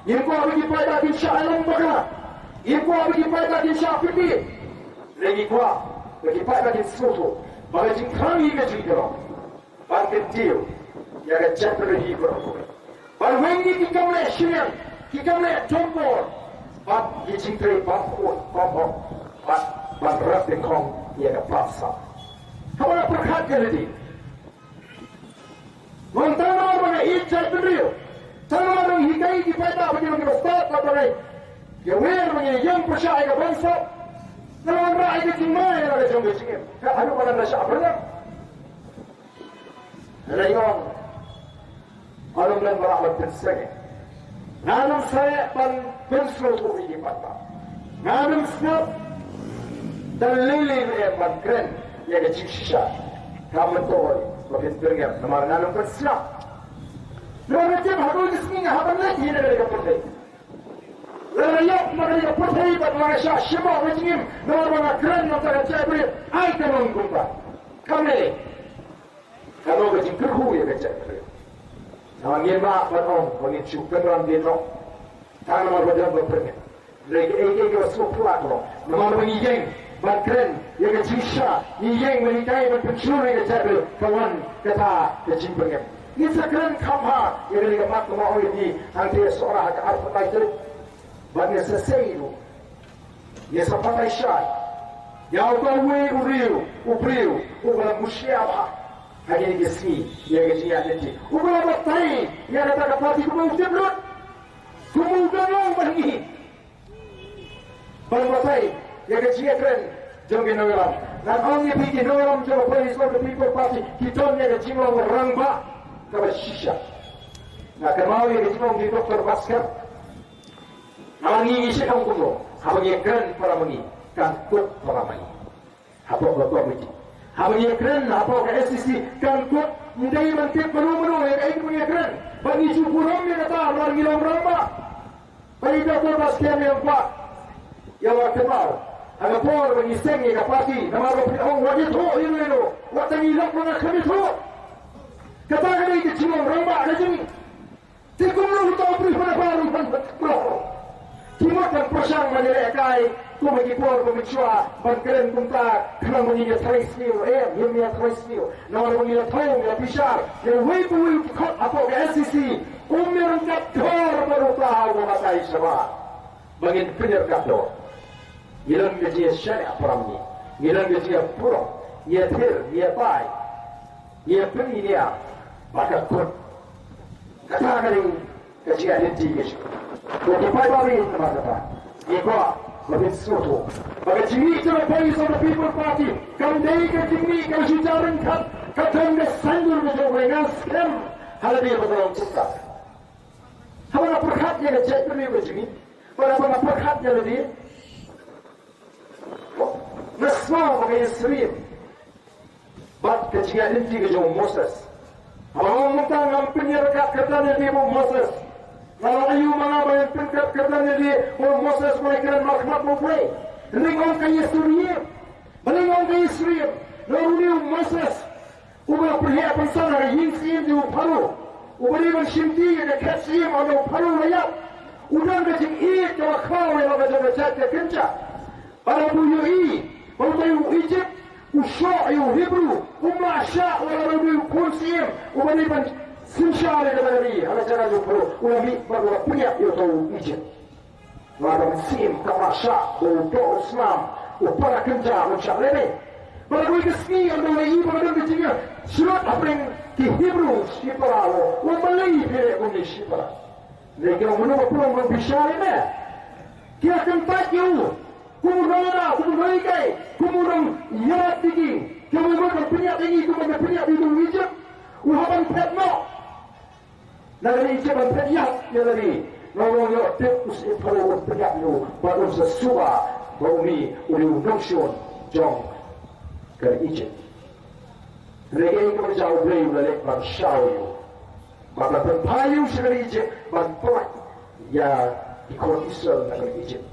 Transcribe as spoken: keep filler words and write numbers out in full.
Ngim kwah ba ki paidbah kin shah ïalam bakla. Ngim kwah ba ki paidbah kin shah pynbiej. Hynrei ngi kwah ba ki paidbah kin sngewthuh ba ka jingthrang hi ka jingïarap ban kyntiew ïa ka jaitbynriew hi baroh. Ban weng ïa ki kam leh shiliang, ki kam leh jingpor, bad ki jingtrei bymhok, bymhok, bad ban rep tyngkhong ïa ka bamsap. Haba nga pyrkhat ïa lade, Wan tang namar ba nga ïeit jaitbynriew. Tang namar ba nga hikai ki paidbah ba ki long kiba stad bad ba nga ïawer ba nga ïeng pyrshah ïa ka bamsap. Nga la wanrah ïa ka jingma ïa la ka jong ka jingim. Ka haduh ba ngan da shah byrngem. Hynrei nga ong, Blei u Blei ba la ban pynsngew. Ngam sngewthuh ban pynsngew ïa ki paidbah. Ngam sngewthuh da lei lei ruh ban kren ïa ka jingshisha. Ka myntoi ba phin byrngem namar ngam pynsngew. Namar nga tip ha kawei ka sngi nga hap ban leit hi na ka pyrthei. Lada ïap na ka pyrthei bad nga shah shim ka jingim namar ba nga kren na ka jaitbynriew, ai ka long kumta. Kam lei lei. Ka long ka jingkyrkhu ïa ka jaitbynriew. Namar ngim lah ban ong ba ngin shu kynran dien noh. Tang namar ba don ba pyrngem. Hynrei kaei kaei kaba sngewphylla ka long namar ba ngi ïeng ban kren ïa ka jingshisha, ngi ïeng ban hikai ban pynshlur ïa ka jaitbynriew, ka wan kata ka jingpyrngem. Ngin sa kren kham bha ïa kane ka mat kaba ong ïa phi hangtei Sohra ha ka arphew lai tarik. Bad ngin sa sei ruh, ngin sa batai shai ïa uta uwei u riew, u briew uba la mushia bha ha kine ki sngi ïa ka jingïaid lynti, uba la batai ïa kata ka party kumba u tip lut, kumba u dang long bad ngi. Ban batai ïa ka jingïakren jong ki nongïalam. Ngan ong ïa phi, ki nongïalam jong ka Voice of the People Party ki don ïa ka jinglong rangbah kaba shisha. Nga kynmaw ïa ka jinglong jong Doctor Bhaskar. Namar ngi ngi shait ong kumno, haba ngi ïakren para ma ngi, kan kut para ma ngi. Hapoh ka komiti, haba ngi ïakren hapoh ka S E C, kan kut. Ym dei ban tip mano mano ïa kaei kaba ngi ïakren. Bad ngi shu burom ïa kata namar ngi long rangbah. Bad i Doctor Bhaskar ïa u kwah, ïa u kynmaw ha ka por ba ngi seng ïa ka party, namar ba phi ong wat ïathuh ïa u, ïa u, wat tang ïalap, ngi khlem ïathuh. Kata ka dei ka jinglong rangbah ka jong ngi. Te kumno uta u briew ba na baroh ban, ban kynmaw. Ki mut ban pyrshang ban ïalehkai kum ha ki por ba mynshuwa ban kren kumta khnang ba ngin ïathrei sniew, em, ngim ïathrei sniew. Namar ba ngi la thew, ngi la bishar ïa uwei pa uwei u dkhot hapoh ka S E C, um ïaryngkat dor bad uta uba batai shabar. Ba ngin pynïaryngkat dor. Ngi don ka jingïashaniah para ma ngi, ngi don ka jingïaburom, ngi ïathir, ngi ïatai, ngi ïapyni nia ba ka kut. Kata ka dei ka jingïaid lynti ka jong ngi. Ko ki paidbah, namar kata ngi kwah ba phin sngewthuh ba ka jingmih jong ka Voice of the People Party kam dei ka jingmih kaba shu jar ryngkat, ka don ka saiñdur ka jong u. Nga skhem ha lade ba ka long kumta. Haba nga pyrkhat ïa ka jaitbynriew ka jong ngi, bad haba nga pyrkhat ïa lade, nga sngew ba ka ïasyriem bad ka jingïaid lynti ka jong u Moses. Haba nga ong mynta ngam pynïaryngkat kyrdan ïa lade bad u Moses, nga la ïoh ma nga ba ngan pynïaryngkat kyrdan ïa lade bad u Moses ba la kren markhmat bad U Blei. Hynrei nga ong ka ïasyriem. Balei nga ong ka ïasyriem? Namar une u Moses uba la pyrshah pynsan ha ka ïing syiem jong u Pharaoh, uba dei ban shimti ïa ka khet syiem ynda u Pharaoh u la ïap, u don ka jingïeit kaba khraw ïa la ka jong ka jait ka kynja. Bad haba u ïohi ba uta u Ijipt u shoh ïa u Hebru, um lah shah wat la u dei u khun syiem uba dei ban synshar ïa kata ka ri ha ka jaka jong u Pharaoh, u la mih bad u la pynïap ïa uta u Ijipt. Namar ka mynsiem kam lah shah ba u doh u snam, u para kynja un shah lehbeiñ. Bad ha kawei ka sngi ynda u la ïohi ba ka don ka jingïasyriem hapdeng ki Hebru shipara, u ong, balei phi leh kumne shipara? Hynrei ki ong, mano ba pynlong, mano ba bishar ïa me? Ki la kyntait ïa u kum u nongïada, kum u nonghikai, kum u nongïarap ïa ki. Ki ong, me mut ban pynïap ïa ngi kumba me pynïap ïa uta u Ijipt? U hap ban phet noh na ka ri Ijipt ban phet ïap ïa lade. Namar u ong ïoh tip u syiem Pharaoh un pynïap ïa u bad un sa suba ba une u dei u nongshun jong ka ri Ijipt. Hynrei kaei kaba jia, U Blei u la leit ban shaw ïa u bad ban pynphai ïa u sha ka ri Ijipt ban pynlait ïa ki khun Israel na ka ri Ijipt.